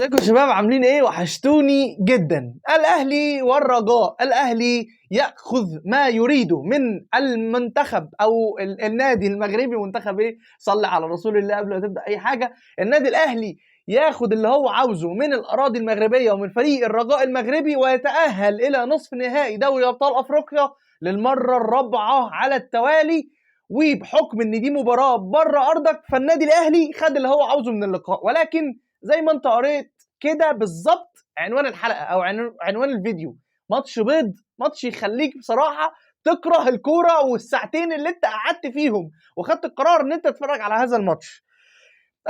ازيكم يا شباب، عاملين ايه؟ وحشتوني جدا. الاهلي والرجاء، الاهلي ياخذ ما يريده من المنتخب او النادي المغربي. منتخب ايه؟ صلي على رسول الله قبل ما تبدا اي حاجة. النادي الاهلي ياخذ اللي هو عاوزه من الاراضي المغربية ومن فريق الرجاء المغربي، ويتاهل الى نصف نهائي دوري ابطال افريقيا للمرة الرابعة على التوالي. وبحكم ان دي مباراة بره ارضك، فالنادي الاهلي خد اللي هو عاوزه من اللقاء. ولكن زي ما انت قريت كده بالظبط عنوان الحلقة او عنوان الفيديو، ماتش بيض، ماتش يخليك بصراحة تكره الكورة والساعتين اللي انت قعدت فيهم وخدت القرار ان انت تتفرج على هذا الماتش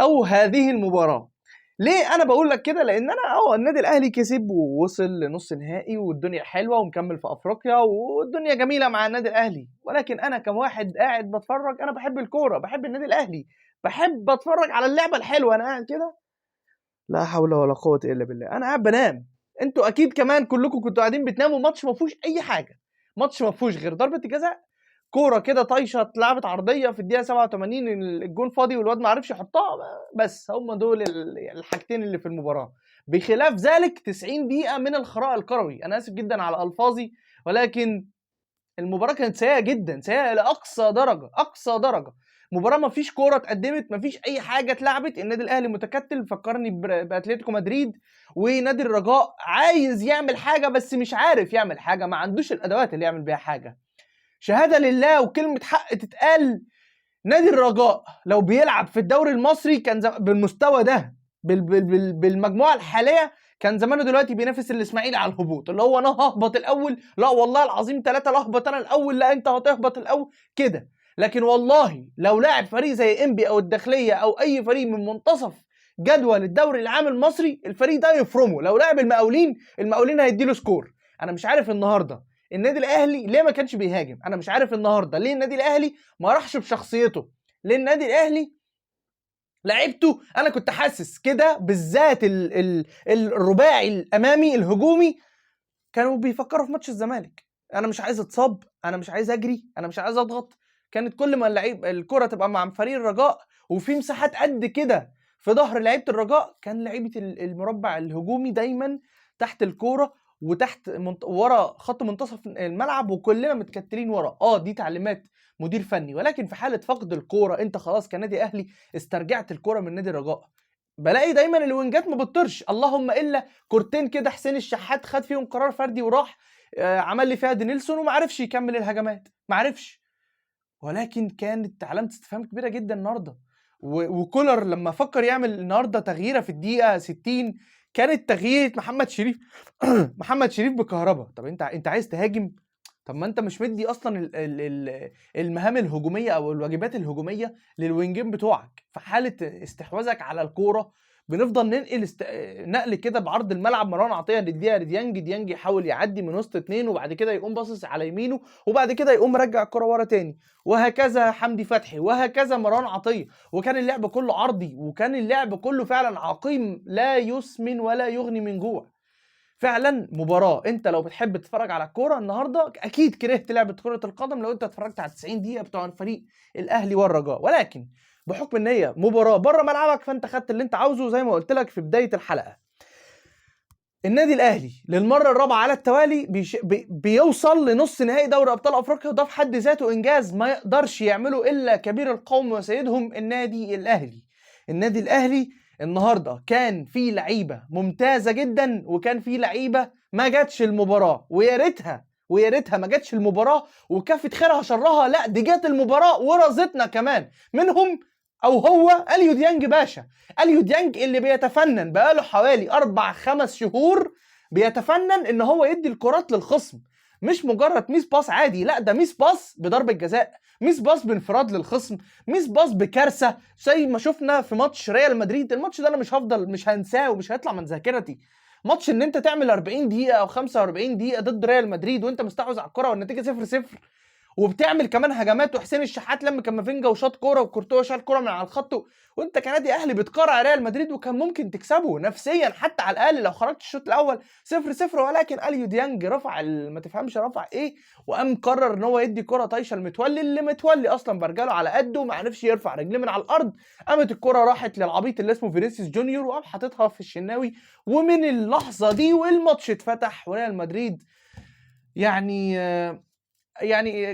او هذه المباراة. ليه انا بقول لك كده؟ لان انا النادي الاهلي كسب ووصل لنص نهائي والدنيا حلوة ومكمل في افريقيا والدنيا جميلة مع النادي الاهلي، ولكن انا كواحد قاعد بتفرج، انا بحب الكورة، بحب النادي الاهلي، بحب اتفرج على اللعبة الحلوة. انا قاعد كده لا حول ولا قوة الا بالله، انا قاعد بنام. انتوا اكيد كمان كلكم كنتوا قاعدين بتناموا. ماتش ما فيهوش اي حاجة، ماتش ما فيهوش غير ضربه الجزاء، كورة كده طايشه اتلعبت عرضية في الدقيقة 87، الجون فاضي والواد ما عرفش يحطها. بس هم دول الحاجتين اللي في المباراة. بخلاف ذلك 90 دقيقة من الخراء الكروي. انا اسف جدا على الفاظي، ولكن المباراة كانت سيئه جدا، سيئه لاقصى درجه، اقصى درجه. مباراة ما فيش كورة اتقدمت، ما فيش اي حاجة اتلعبت. النادي الاهلي متكتل، فكرني باتلتيكو مدريد، ونادي الرجاء عايز يعمل حاجة بس مش عارف يعمل حاجة، ما عندوش الادوات اللي يعمل بيها حاجة. شهادة لله وكلمه حق تتقال، نادي الرجاء لو بيلعب في الدوري المصري كان بالمستوى ده، بالمجموعة الحالية، كان زمانه دلوقتي بينافس الاسماعيلي على الهبوط، اللي هو انا ههبط الاول، لا والله العظيم 3 لا اهبط انا الاول، لا انت هتهبط الاول كده. لكن والله لو لاعب فريق زي انبي او الداخلية او اي فريق من منتصف جدول الدوري العام المصري، الفريق ده يفرمه. لو لعب المقاولين، المقاولين هيديله score. انا مش عارف النهارده النادي الاهلي ليه ما كانش بيهاجم، انا مش عارف النهارده ليه النادي الاهلي ما راحش بشخصيته، ليه النادي الاهلي لعبته. انا كنت حاسس كده بالذات الرباعي الامامي الهجومي كانوا بيفكروا في ماتش الزمالك. انا مش عايز اتصاب، انا مش عايز اجري، انا مش عايز اضغط. كانت كل ما اللعيب الكره تبقى مع فريق الرجاء وفي مساحات قد كده في ظهر لعيبة الرجاء، كان لعيبة المربع الهجومي دايما تحت الكورة وتحت ورا خط منتصف الملعب، وكلنا متكتلين ورا. دي تعليمات مدير فني، ولكن في حاله فقد الكورة انت خلاص كنادي اهلي استرجعت الكورة من نادي الرجاء. بلاقي دايما الوينجات ما بتطرش، اللهم الا كورتين كده حسين الشحات خد فيهم قرار فردي وراح، عمل لي فيها دينيلسون وما عرفش يكمل الهجمات، ما عرفش. ولكن كانت علامة استفهام كبيرة جدا النهارده. وكولر لما فكر يعمل النهارده تغييره في الدقيقة 60، كانت تغييره محمد شريف محمد شريف بكهربا. طب انت عايز تهاجم؟ طب ما انت مش مدي اصلا المهام الهجومية او الواجبات الهجومية للوينجين بتوعك. في حاله استحواذك على الكورة بنفضل ننقل نقل كده بعرض الملعب، مروان عطية نديها لديانج، ديانج يحاول يعدي من وسط اتنين وبعد كده يقوم باصص على يمينه وبعد كده يقوم مرجع الكره ورا تاني، وهكذا حمدي فتحي وهكذا مروان عطية. وكان اللعب كله عرضي، وكان اللعب كله فعلا عقيم لا يسمن ولا يغني من جوع. فعلا مباراة انت لو بتحب تتفرج على الكورة النهارده اكيد كرهت لعبه كره القدم لو انت اتفرجت على 90 دقيقة بتوع الفريق الاهلي والرجاء. ولكن بحكم ان هي مباراة بره ملعبك فانت خدت اللي انت عاوزه زي ما قلت لك في بداية الحلقة. النادي الاهلي للمرة الرابعة على التوالي بيوصل لنص نهائي دوري ابطال افريقيا، وده في حد ذاته انجاز ما يقدرش يعمله الا كبير القوم وسيدهم النادي الاهلي. النادي الاهلي النهارده كان في لعيبة ممتازة جدا، وكان في لعيبة ما جاتش المباراة، ويا ريتها ما جاتش المباراة وكفت خيرها شرها، لا دي جت المباراة ورزتنا كمان. منهم او هو اليو ديانج باشا، اليو ديانج اللي بيتفنن بقاله حوالي 4-5 شهور بيتفنن ان هو يدي الكرات للخصم، مش مجرد miss pass عادي، لا ده miss pass بضربة جزاء، miss pass بانفراد للخصم، miss pass بكارثة زي ما شفنا في ماتش ريال مدريد. الماتش ده انا مش هنساه ومش هيطلع من ذاكرتي. ماتش ان انت تعمل 40 دقيقة او 45 دقيقة ضد ريال مدريد وانت مستحوذ على الكرة والنتيجة 0-0، وبتعمل كمان هجمات، وحسين الشحات لم كامافينجا وشاط كورة، وكورتوا شال كورة من على الخط، وانت كنادي اهلي بتقارع ريال مدريد وكان ممكن تكسبه نفسيا حتى على الاقل لو خرجت الشوط الاول 0-0. ولكن اليو ديانج رفع ما تفهمش رفع ايه، وقام قرر ان هو يدي كره طايشه لمتولي، اللي متولي اصلا برجله على قده وما عرفش يرفع رجليه من على الارض، قامت الكره راحت للعبيط اللي اسمه فينيسيوس جونيور وقام حاططها في الشناوي. ومن اللحظة دي والماتش اتفتح، وريال مدريد يعني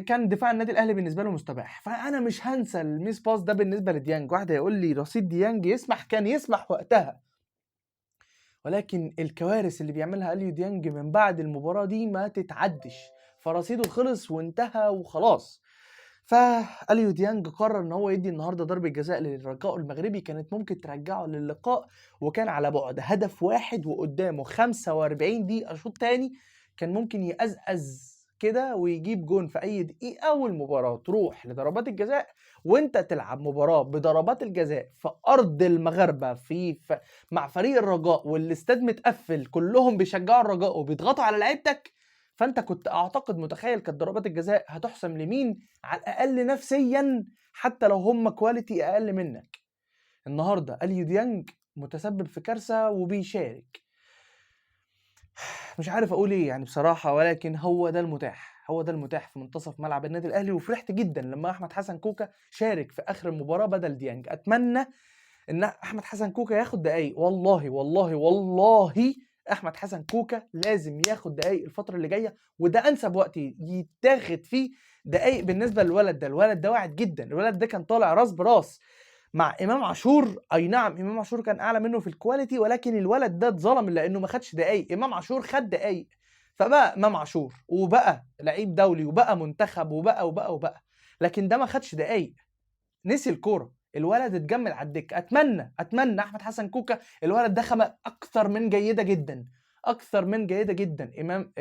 كان دفاع النادي الاهلي بالنسبة له مستباح. فانا مش هنسى ال miss pass ده بالنسبة لديانج. واحد هيقول لي رصيد ديانج يسمح، كان يسمح وقتها، ولكن الكوارث اللي بيعملها اليو ديانج من بعد المباراة دي ما تتعدش، فرصيده خلص وانتهى وخلاص. فاليو ديانج قرر ان هو يدي النهارده ضربه جزاء للرجاء المغربي كانت ممكن ترجعه للقاء، وكان على بعد هدف واحد وقدامه 45 دقيقة شوط تاني، كان ممكن يأزأز كده ويجيب جون في اي دقيقة والمباراة تروح لضربات الجزاء، وانت تلعب مباراة بضربات الجزاء في ارض المغاربة في مع فريق الرجاء والاستاد متقفل كلهم بيشجعوا الرجاء وبيضغطوا على لعيبتك. فانت كنت اعتقد متخيل كانت ضربات الجزاء هتحسم لمين على الاقل نفسيا حتى لو هم quality اقل منك. النهارده اليو ديانج متسبب في كارثة وبيشارك، مش عارف اقول ايه يعني بصراحة، ولكن هو ده المتاح، هو ده المتاح في منتصف ملعب النادي الاهلي. وفرحت جدا لما احمد حسن كوكا شارك في اخر المباراة بدل ديانج. اتمنى ان احمد حسن كوكا ياخد دقايق، والله والله والله احمد حسن كوكا لازم ياخد دقايق الفترة اللي جاية، وده انسب وقت يتاخد فيه دقايق بالنسبة للولد ده. الولد ده واعد جدا، الولد ده كان طالع راس براس مع امام عاشور. اي نعم امام عاشور كان اعلى منه في ال quality، ولكن الولد ده اتظلم لانه ما خدش دقايق. امام عاشور خد دقايق، فبقى امام عاشور وبقى لعيب دولي وبقى منتخب وبقى وبقى وبقى، لكن ده ما خدش دقايق، نسي الكورة، الولد اتجمد على الدكة. اتمنى احمد حسن كوكا، الولد ده خامة اكثر من جيدة جدا، اكثر من جيدة جدا. امام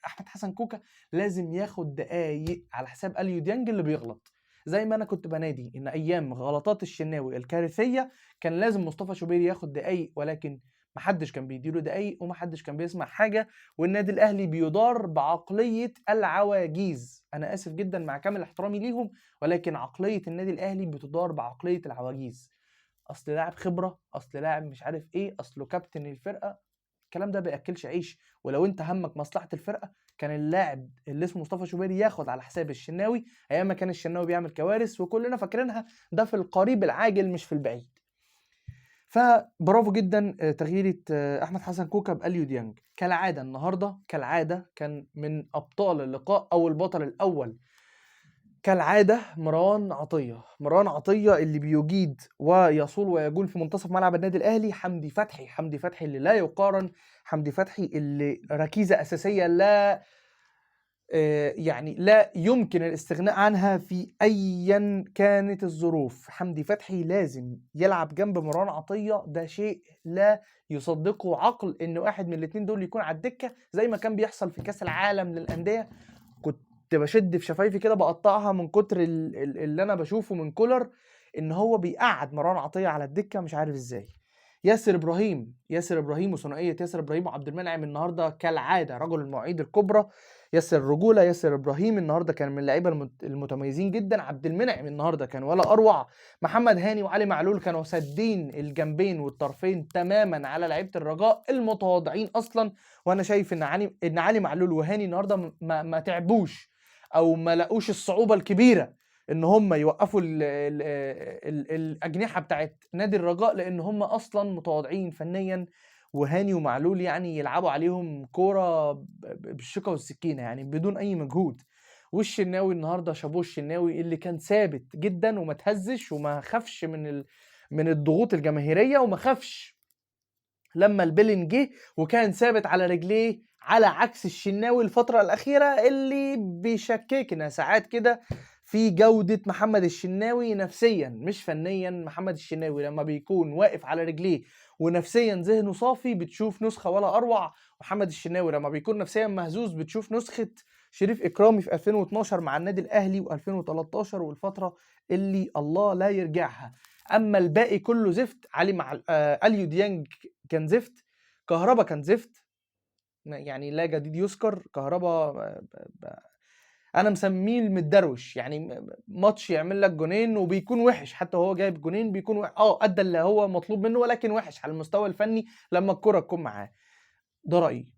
احمد حسن كوكا لازم ياخد دقايق على حساب اليو ديانج اللي بيغلط. زي ما انا كنت بنادي ان ايام غلطات الشناوي الكارثية كان لازم مصطفى شوبير ياخد دقايق، ولكن محدش كان بيديله دقايق ومحدش كان بيسمع حاجة، والنادي الاهلي بيدار بعقلية العواجيز. انا اسف جدا مع كامل احترامي ليهم، ولكن عقلية النادي الاهلي بتدار بعقلية العواجيز. اصل لاعب خبره، اصل لاعب مش عارف ايه، اصله كابتن الفرقة، الكلام ده بياكلش عيش. ولو انت همك مصلحة الفرقة كان اللاعب اللي اسمه مصطفى شوبير ياخد على حساب الشناوي ايام ما كان الشناوي بيعمل كوارث وكلنا فاكرينها، ده في القريب العاجل مش في البعيد. فبرافو جدا تغييره احمد حسن كوكا باليو ديانج. كالعادة النهارده، كالعادة كان من ابطال اللقاء او البطل الاول كالعادة مروان عطية. مروان عطية اللي بيجيد ويصول ويجول في منتصف ملعب النادي الاهلي. حمدي فتحي، حمدي فتحي اللي لا يقارن، حمدي فتحي اللي ركيزة اساسية لا يعني لا يمكن الاستغناء عنها في ايا كانت الظروف. حمدي فتحي لازم يلعب جنب مروان عطية، ده شيء لا يصدقه عقل ان واحد من الاثنين دول يكون على الدكة زي ما كان بيحصل في كاس العالم للاندية. كنت بشد في شفايفي كده بقطعها من كتر اللي انا بشوفه من كولر، ان هو بيقعد مروان عطية على الدكة مش عارف ازاي. ياسر ابراهيم، ياسر ابراهيم وثنائيه ياسر ابراهيم وعبد المنعم النهارده كالعادة رجل المواعيد الكبرى. ياسر رجوله، ياسر ابراهيم النهارده كان من اللعيبة المتميزين جدا. عبد المنعم النهارده كان ولا اروع. محمد هاني وعلي معلول كانوا سادين الجنبين والطرفين تماما على لعيبة الرجاء المتواضعين اصلا، وانا شايف ان علي معلول وهاني النهارده ما تعبوش او ما لقوش الصعوبة الكبيرة ان هم يوقفوا ال ال ال الاجنحة بتاعت نادي الرجاء، لان هم اصلا متواضعين فنيا، وهاني ومعلول يعني يلعبوا عليهم كورة بالشوكة والسكينة يعني بدون اي مجهود. والشناوي النهارده شابوه الشناوي اللي كان ثابت جدا وما تهزش وما خافش من الضغوط الجماهيرية، وما خافش لما البلن جه، وكان ثابت على رجليه، على عكس الشناوي الفترة الاخيرة اللي بيشككنا ساعات كده في جودة محمد الشناوي نفسيا مش فنيا. محمد الشناوي لما بيكون واقف على رجليه ونفسيا ذهنه صافي بتشوف نسخة ولا أروع. محمد الشناوي لما بيكون نفسيا مهزوز بتشوف نسخة شريف إكرامي في 2012 مع النادي الأهلي و2013 والفترة اللي الله لا يرجعها. أما الباقي كله زفت. علي مع أليو ديانج كان زفت، كهربا كان زفت، يعني لا جديد يذكر. كهربا انا مسميه المدروش، يعني ماتش يعمل لك جونين وبيكون وحش، حتى وهو جايب جونين بيكون وحش. ادى اللي هو مطلوب منه، ولكن وحش على المستوى الفني لما الكره تكون معاه. ده رايي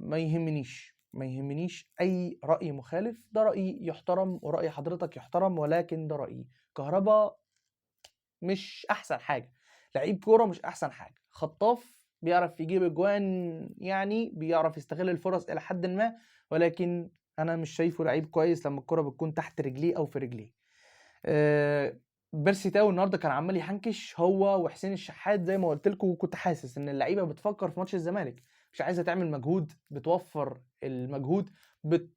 ما يهمنيش، ما يهمنيش اي راي مخالف. ده رايي يحترم وراي حضرتك يحترم، ولكن ده رايي. كهربا مش احسن حاجة، لعيب كورة مش احسن حاجة، خطاف بيعرف يجيب اجوان، يعني بيعرف يستغل الفرص الى حد ما، ولكن انا مش شايفه لعيب كويس لما الكره بتكون تحت رجليه او في رجليه. بيرسي تاو النهارده كان عمال يحنكش هو وحسين الشحات زي ما قلت لكم، وكنت حاسس ان اللعيبة بتفكر في ماتش الزمالك، مش عايزه تعمل مجهود، بتوفر المجهود،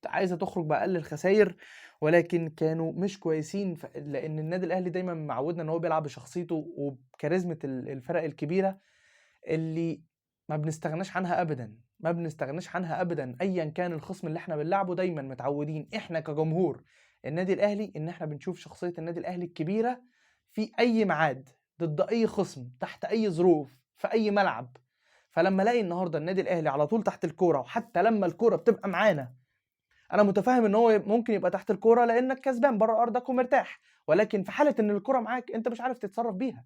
عايزه تخرج باقل الخسائر، ولكن كانوا مش كويسين. لان النادي الاهلي دايما معودنا ان هو بيلعب بشخصيته وبكاريزمه الفرق الكبيرة اللي ما بنستغناش عنها ابدا، ما بنستغناش عنها ابدا ايا كان الخصم اللي احنا بنلعبه. دايما متعودين احنا كجمهور النادي الاهلي ان احنا بنشوف شخصية النادي الاهلي الكبيرة في اي ميعاد، ضد اي خصم، تحت اي ظروف، في اي ملعب. فلما الاقي النهارده النادي الاهلي على طول تحت الكورة، وحتى لما الكورة بتبقى معانا، انا متفاهم ان هو ممكن يبقى تحت الكورة لانك كسبان بره ارضك ومرتاح، ولكن في حاله ان الكورة معاك انت مش عارف تتصرف بيها.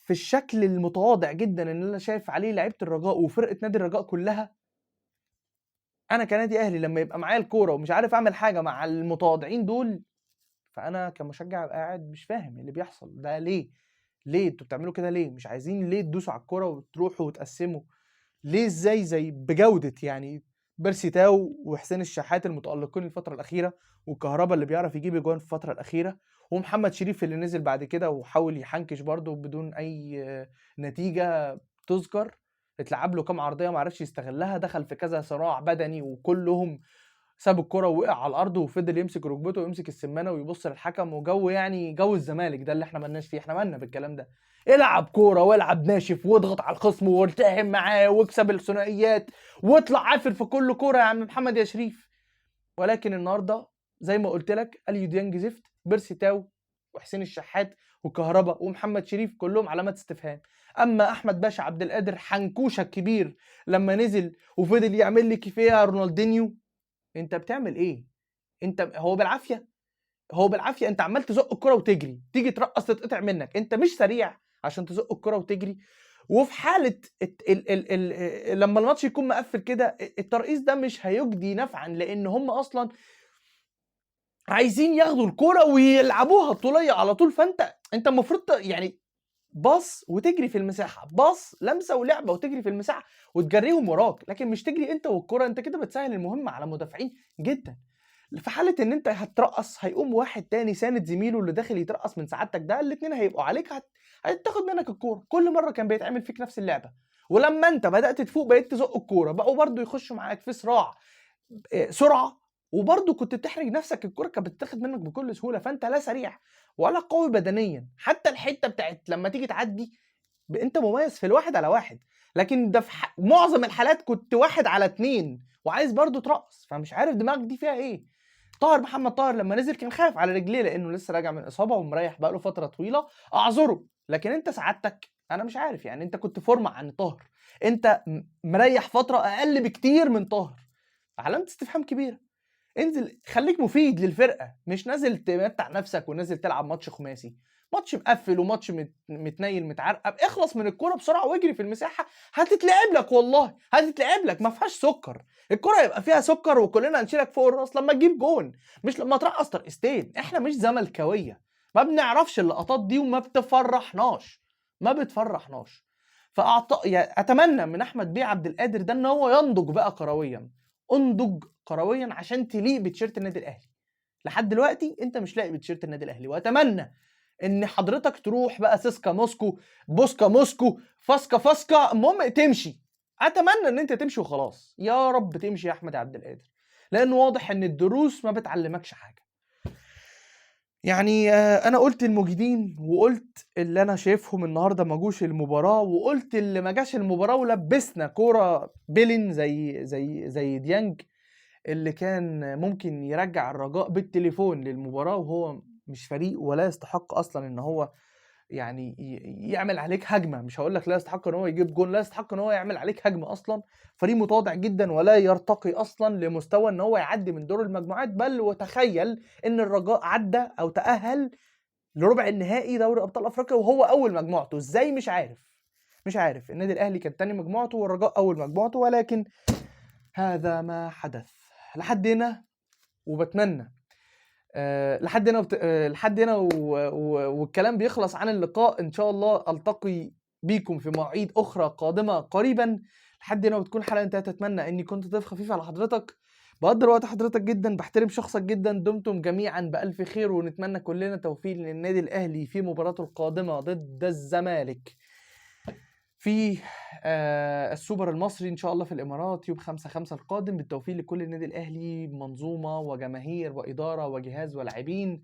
في الشكل المتواضع جدا اللي انا شايف عليه لعيبة الرجاء وفرقه نادي الرجاء كلها، انا كنادي اهلي لما يبقى معايا الكورة ومش عارف اعمل حاجة مع المتواضعين دول، فانا كمشجع قاعد مش فاهم اللي بيحصل ده ليه. ليه انتوا بتعملوا كده؟ ليه مش عايزين؟ ليه تدوسوا على الكورة وتروحوا وتقسموا؟ ليه؟ ازاي زي بجوده يعني بيرسي تاو وحسين الشحات المتالقين الفترة الاخيرة، وكهربا اللي بيعرف يجيب اجوان في الفترة الاخيرة، ومحمد شريف اللي نزل بعد كده وحاول يحنكش برده بدون اي نتيجة تذكر، اتلعب له كام عرضية ما عرفش يستغلها، دخل في كذا صراع بدني وكلهم ساب الكرة ووقع على الارض وفضل يمسك ركبته ويمسك السمانه ويبص للحكم، وجو يعني جو الزمالك ده اللي احنا مالناش فيه. احنا مالنا بالكلام ده؟ العب كورة والعب ناشف واضغط على الخصم والتحم معاه واكسب الثنائيات واطلع عافر في كل كورة يا عم محمد يا شريف. ولكن النهارده زي ما قلت لك، اليو ديانج زفت، بيرسي تاو وحسين الشحات وكهربا ومحمد شريف كلهم علامات استفهام. اما احمد باشا عبد القادر حنكوشه الكبير لما نزل وفضل يعمل لي كيفية رونالدينيو، انت بتعمل ايه؟ انت هو بالعافية، هو بالعافية انت عمال تزق الكره وتجري، تيجي ترقص تتقطع منك، انت مش سريع عشان تزق الكره وتجري. وفي حاله ال ال ال لما الماتش يكون مقفل كده، الترقيص ده مش هيجدي نفعا، لان هم اصلا عايزين ياخدوا الكرة ويلعبوها الطوليه على طول. فانت المفروض يعني باص وتجري في المساحة، باص لمسه ولعبه وتجري في المساحة وتجريهم وراك، لكن مش تجري انت والكره. انت كده بتسهل المهمة على مدافعين جدا. في حاله ان انت هترقص هيقوم واحد تاني ساند زميله اللي داخل يترقص من سعادتك ده، الاثنين هيبقوا عليك، هتاخد منك الكورة. كل مرة كان بيتعمل فيك نفس اللعبة، ولما انت بدات تفوق بقيت تزق الكورة، بقوا برضو يخشوا معاك في صراع سرعة، وبرضه كنت بتحرج نفسك، الكورة كانت بتتاخد منك بكل سهولة. فانت لا سريع ولا قوي بدنيا، حتى الحتة بتاعت لما تيجي تعدي انت مميز في الواحد على واحد، لكن ده في معظم الحالات كنت 1 على 2 وعايز برضه ترقص. فمش عارف دماغك دي فيها ايه. طاهر محمد طاهر لما نزل كان خايف على رجليه لانه لسه راجع من اصابه ومريح بقاله فترة طويلة، اعذره. لكن انت سعادتك انا مش عارف، يعني انت كنت فورمه عن طاهر، انت مريح فترة اقل بكتير من طاهر، علامة استفهام كبيرة. انزل خليك مفيد للفرقة، مش نازل تمتع نفسك ونازل تلعب ماتش خماسي، ماتش مقفل وماتش متنيل متعرقب. اخلص من الكورة بسرعة واجري في المساحة، هتتلعب لك والله هتتلعب لك، ما فيهاش سكر. الكورة يبقى فيها سكر وكلنا هنشيلك فوق الراس لما تجيب جون، مش لما ترقص ترقصتين. احنا مش زملكاويه، ما بنعرفش اللقطات دي وما بتفرحناش، ما بتفرحناش. يعني اتمنى من احمد بيه عبد القادر ده ان هو ينضج بقى كرويا، انضج كرويا عشان تليق بتيشيرت النادي الاهلي. لحد دلوقتي انت مش لاقي بتيشيرت النادي الاهلي، واتمنى ان حضرتك تروح بقى سيسكا موسكو، بوسكا موسكو، فاسكا فاسكا، المهم تمشي. اتمنى ان انت تمشي وخلاص، يا رب تمشي يا احمد عبد القادر، لانه واضح ان الدروس ما بتعلمكش حاجة. يعني انا قلت المجيدين، وقلت اللي انا شايفهم النهارده ما جوش المباراة، وقلت اللي ما جاش المباراة ولبسنا كورة بيلين زي زي زي ديانج اللي كان ممكن يرجع الرجاء بالتليفون للمباراة، وهو مش فريق ولا يستحق اصلا ان هو يعني يعمل عليك هجمة، مش هاقول لك لا يستحق إن هو يجيب جون، لا يستحق إن هو يعمل عليك هجمة أصلًا. فريق متواضع جدًا ولا يرتقي أصلًا لمستوى إن هو يعدّي من دور المجموعات، بل وتخيل إن الرجاء عدّى أو تأهل لربع النهائي دوري أبطال أفريقيا وهو أول مجموعته، إزاي مش عارف، مش عارف. النادي الأهلي كان تاني مجموعته والرجاء أول مجموعته، ولكن هذا ما حدث. لحد هنا وباتمنى لحد هنا لحد هنا والكلام بيخلص عن اللقاء. إن شاء الله ألتقي بيكم في مواعيد أخرى قادمة قريبًا. لحد هنا وبتكون الحلقة انتهت. أتمنى إني كنت ضيف خفيف على حضرتك، باقدّر وقت حضرتك جدًا، باحترم شخصك جدًا. دمتم جميعًا بألف خير، ونتمنى كلنا توفيق للنادي الأهلي في مباراته القادمة ضد الزمالك في السوبر المصري إن شاء الله في الإمارات يوم 5/5 القادم. بالتوفيق لكل النادي الأهلي، منظومة وجماهير وإدارة وجهاز ولاعبين.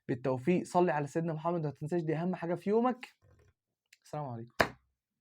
بالتوفيق. صلي على سيدنا محمد وما تنساش دي أهم حاجة في يومك. السلام عليكم.